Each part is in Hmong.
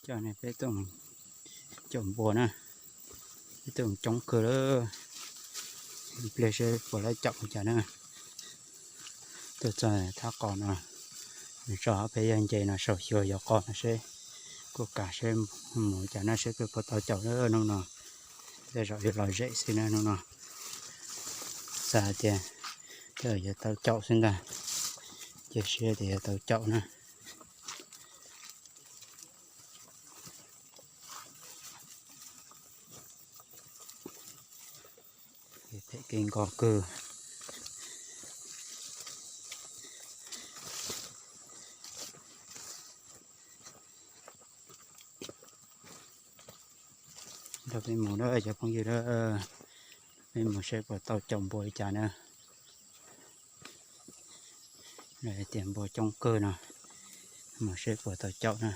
Coj nej peb tuaj caum npua na, peb tuaj coob kawg lawm. Ib pliag seb puas laib caum li cas na. Tuaj txog thab qos no, nws tso ob peb yag nce no saum xyuas yov qos no seb, kuj kam seb mus cas no seb puas tau caum na hnub no. Tej zaum yuav lom zem xwb na hnub no. Xav tias tej zaum yuav tau caum xwb ntag, cia siab tias yuav tau caum na. Phem kev nkos kawg. Nrog peb mus na cov phooj ywg na, peb mus seb puas tau caum npua li cas na. Lawv tias npua coob kawg no, mus seb puas tau caum na.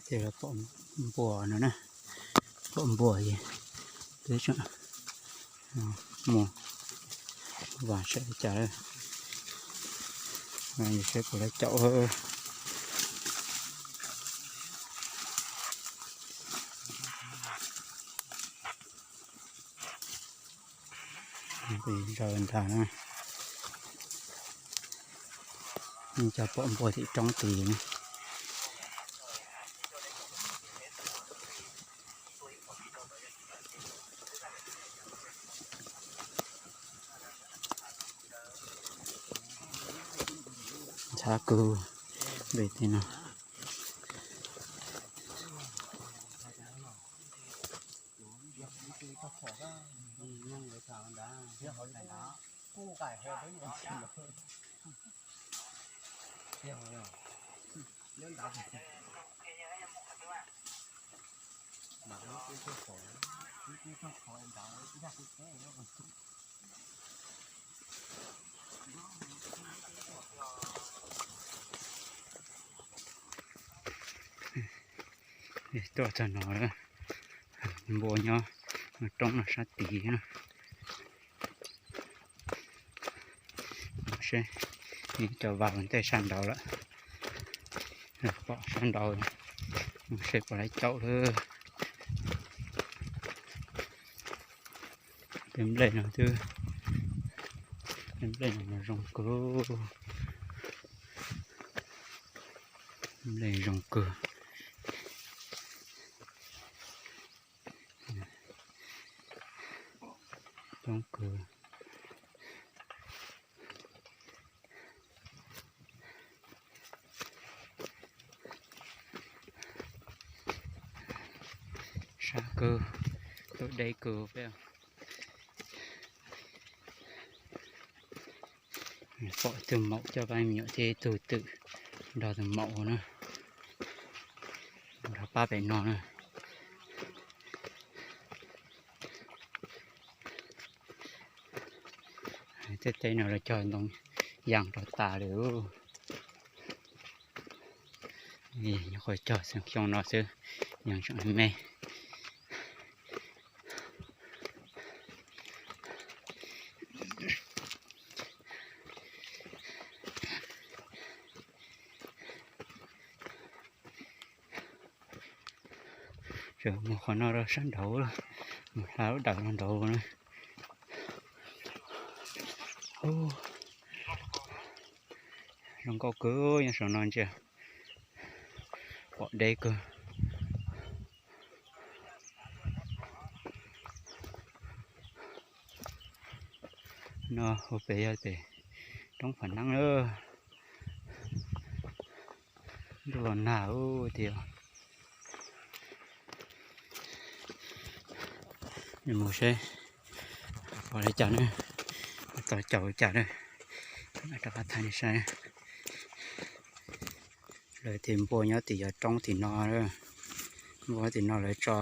Ces pom npua no na, pom npua es twb tseem mus vas saib li cas lawm, saib puas laib caum. Zaws ntag na, cov pom npua tim roob tid. Ntxhab kawg npua tim no. Tuaj txog no lawm, npua nyob roob no sab tid na. Seb, cov vas ntej sab nraud lawm, pom sab nraud, seb puas laib caum lawm. Tej nplej no twb, tej nplej no zoo kawg, nplej zoo kawg. Coob kawg. Sab kawg, tuaj deb kawg peb. Pom ib tug maum coj pab me nyuam thiab ib tug twm nrog tus maum na, nrog pab pem no na. Tej teb no lawv cog ntoo yas rau tas lawm. Nyuam qhuav cog xyoo no xwb, yas tseem me. Tseem mus qhov no rau sab nraud, mus hla lub dawm no nraud na. Zoo nkauj kawg, nyob saum no ntsia pom deb kawg. No ua pem yog pem roob Pham Neeb lawm. Ntuj los nag ub tiag. Mus seb pom li cas ne, tau caum li cas ne, rov qab thaij nej saib. Lawv tias npua nyob tim yav roob tim no, npua tim no lawv tso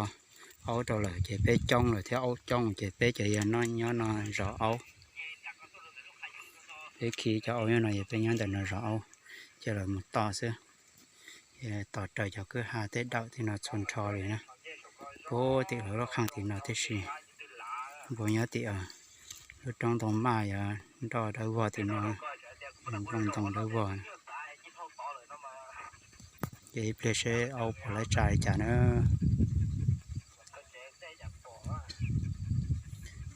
aub rau lawm ces peb coob lawm thiab aub coob ces peb cov yog no nyob no zov aub. Peb khi cov aub nyob no ces peb nyob ntawm no zov aub. Ces lawv mus tos xwb, tos raws cov kwj ha tej dawm tim no txhua nrho li na. Puag tim lawv lub qhaj tim no tib si, npua nyob tim lub roob ntoo maj yuav nroj dawb vog tim no, nplooj ntoo dawb vog. Ces ib pliag seb aub puas laib tsa li cas na.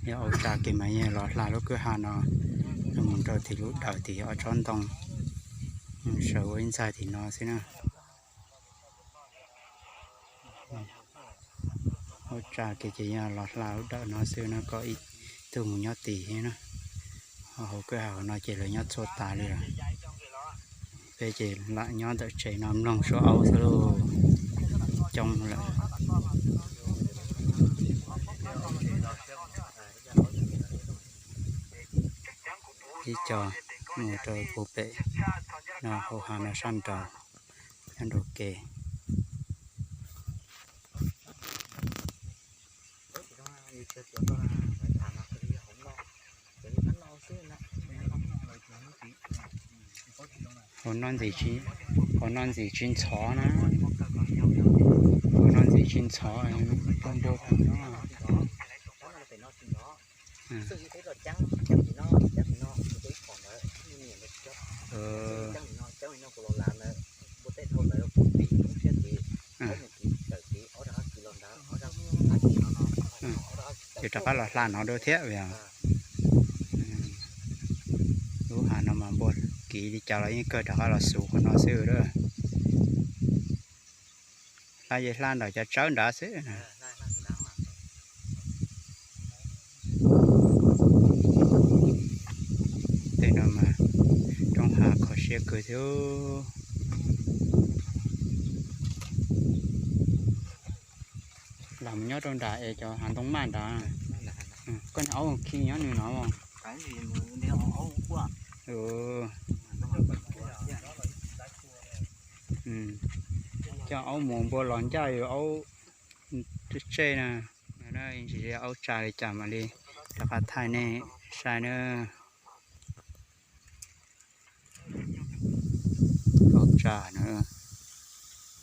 Yog aub tsa kiag mas yeej los hla lub kwj ha no, mus rau tim lub dawm tim ob tsob ntoo, sawv ua ib ntxaig tim no xwb na. Aub tsa kiag ces yog los hla lub dawm no xwb no, kom ib tug mus nyob tim na. Hauv kwj ha no ces lawv nyob txhua tas li lawm. Peb ces lam nyob ntawm tsev no mloog suab aub xwb lauj. Coob lawm. Ib co mus rau puag pem no, hauv hav no sab nraud, nyob nraum kev. Hauv no ntxim tsis, hauv no ntxim tsis ntxhov na. Hauv no ntxim tsis ntxhov, npua npua puv nyob. Ces rov qab los hla no dua thiab yom. Lub hav no mas npua kiv li cas los yeej kawg rov qab los xuv qhov no xwb lawm. Hla ces hla ntawm cov tsawb nrad xwb. Tej no mas roob hav kho siab kawg thiab. Los mus nyob rau nram es cov hav ntoo maj nrad. Koj niag aub khi nyob nws no. Coj aub mus npua los ncaj yus aub tsej na. Ntsis aub tsa li cas mam li rov qab thaij nej saib na. Aub tsa na,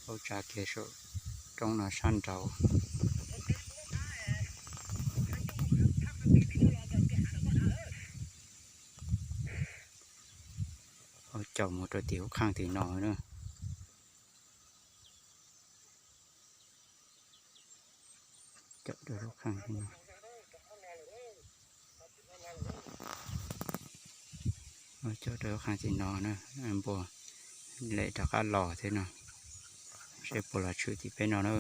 aub tsa kiag saum roob no sab nraud. Aub caum mus rau tim lub qhaj tim no na. Caum rau lub qhaj tim no. Caum rau lub qhaj tim no na, npua lem rov qab los thiab no. Seb puas los tshwm tim peb no na.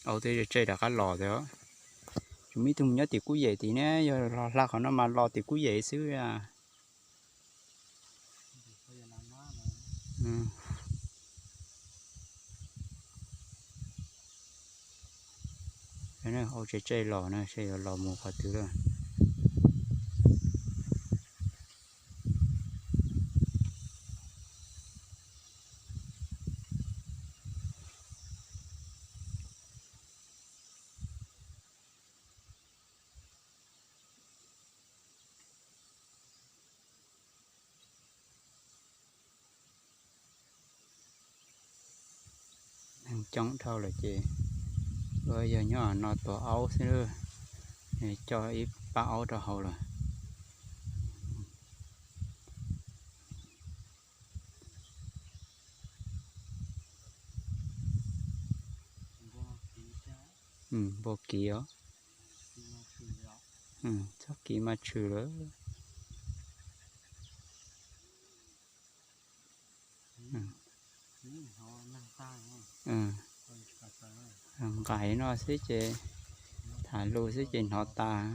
Aub twb tsej rov qab los thiab. Tsis muaj ib tug mus nyob tim kub yem tim ne, yog los hla qhov no mas los tim kub yem xwb. Aub tsej tsej los na, seb yuav los mus qhov twg lawm. Neeg coob dhau lawm ces yog nyob no tua aub xwb, coj ib pab aub rau hauv lawm. Npua kiv os. Txhob kiv mas tshwm lawm. Nqaim no xwb ces, tham lus xwb ces hnov tas.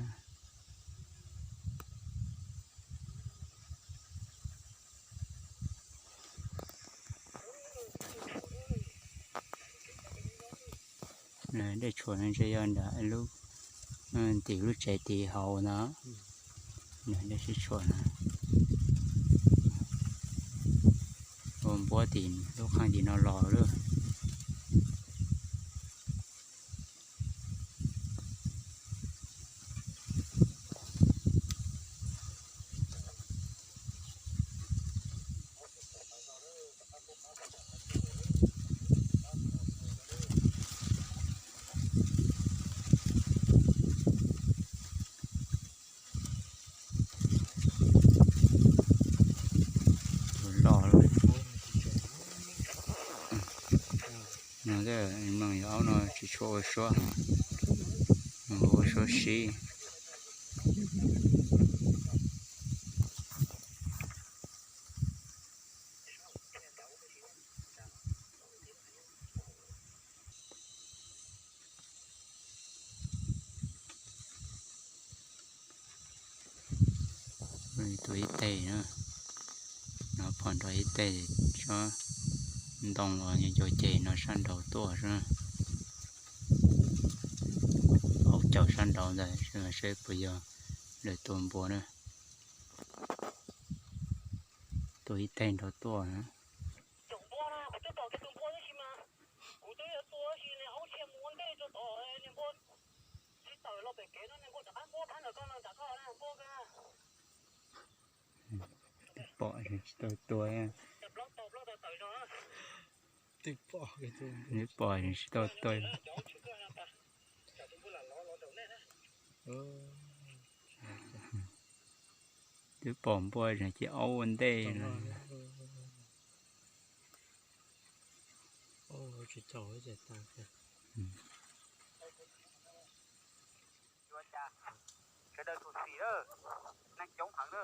Dej tshuam no ntshe yog nram lub, tim lub tsev tim hauv no. Dej sib tshuam no, ua npuab tim lub qhaj tim no los lawm. Mloog yog aub no tsis tshua ua suab, ua suab sib. Tua ib teg na, no phom nrog ib teg, tsob ntoo los nyob cov ces no sab nraud tuaj xwb. Aub caum sab nraud ntawd seb puas yog lawv tua npua na. Tua ib teg nrog tuaj na. Pom tsis tau tua, twb pom tsis tau tua. Twb pom npua ces aub ua ntej no. Sawv daws thum xim na, neeg coob heev na.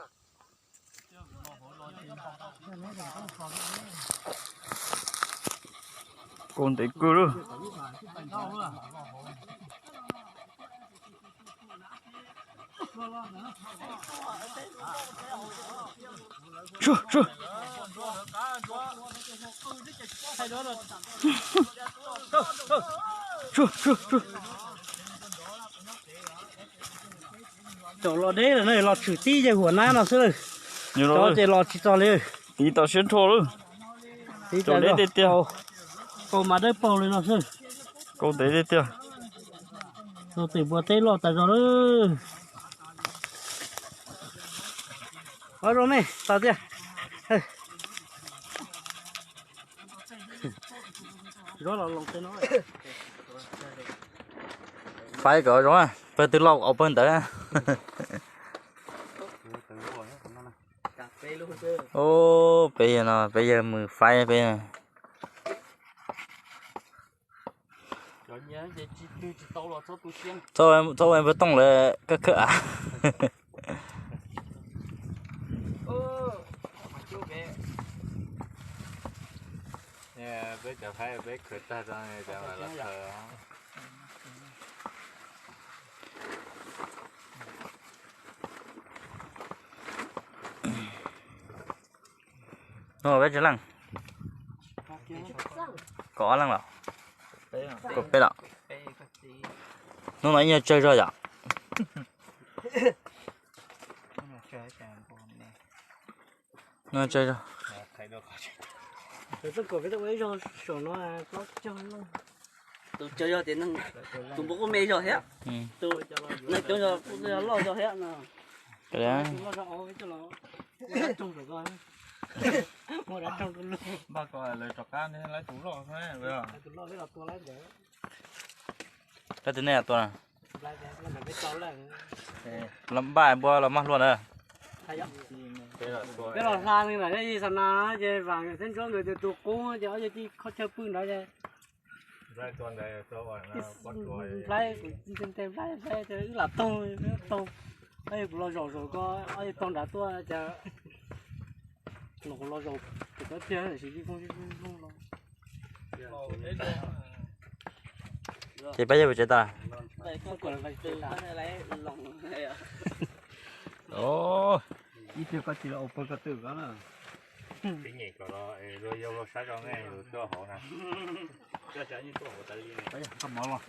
Kau ntev kawg lawm. Sub, sub. Sub, sub, sub. Caum los deb lawm na, los tshwm tib yawg huam nab no xwb lawm. Cov ces los tsis txog li. Tiv tau siab nrho lawm. Tiv tau deb tiag tiag. Kau mas dawb paug li no xwb. Kau ntev tiag tiag. Tau tes npua teb loj tas zog lawm. Ob zoo nej tau tiag. Faib kom zoo, pawg twg loj au pawg ntawd. Ub, peb yawg no peb yawg mus faib peb. Txhob ua npawg Tooj lawv kawg kawg av. Peb cov faib peb khaws tag rau cov los khaws. Hnub no peb tsawg leej? Kaum ob leej los? Kaum peb los? Hnub no ib nyuag tsawg zog yom? Hnub no tsawg zog. Tus tsawg zog tias neeg, tus npua kuj me zog thiab. Tus neeg coob zog kuj yog loj zog thiab no. Tus loj zog, muaj dab roog rau lawv rov qab lawv tus loj. Koj tus nej tua na. Los npaj npua los maj hlua na. Peb los hla li ntawd, yog xav na ces vam thiab ntsuab ntawd tus qub ces ob yawg tij kho chaw pw ntawd ces nplai kuv nte nplai nplai wb lam taug taug. Ob yawg kuv los zaum zaum ko, ob yawg taug nrad tuaj cas los kuv los zaum kuv tab tiag sis vij voog vij voog los. Ces peb yawg puas tsev tas? Ib tug koj tsis los ua pawg ko twm ko na. Koj mov los.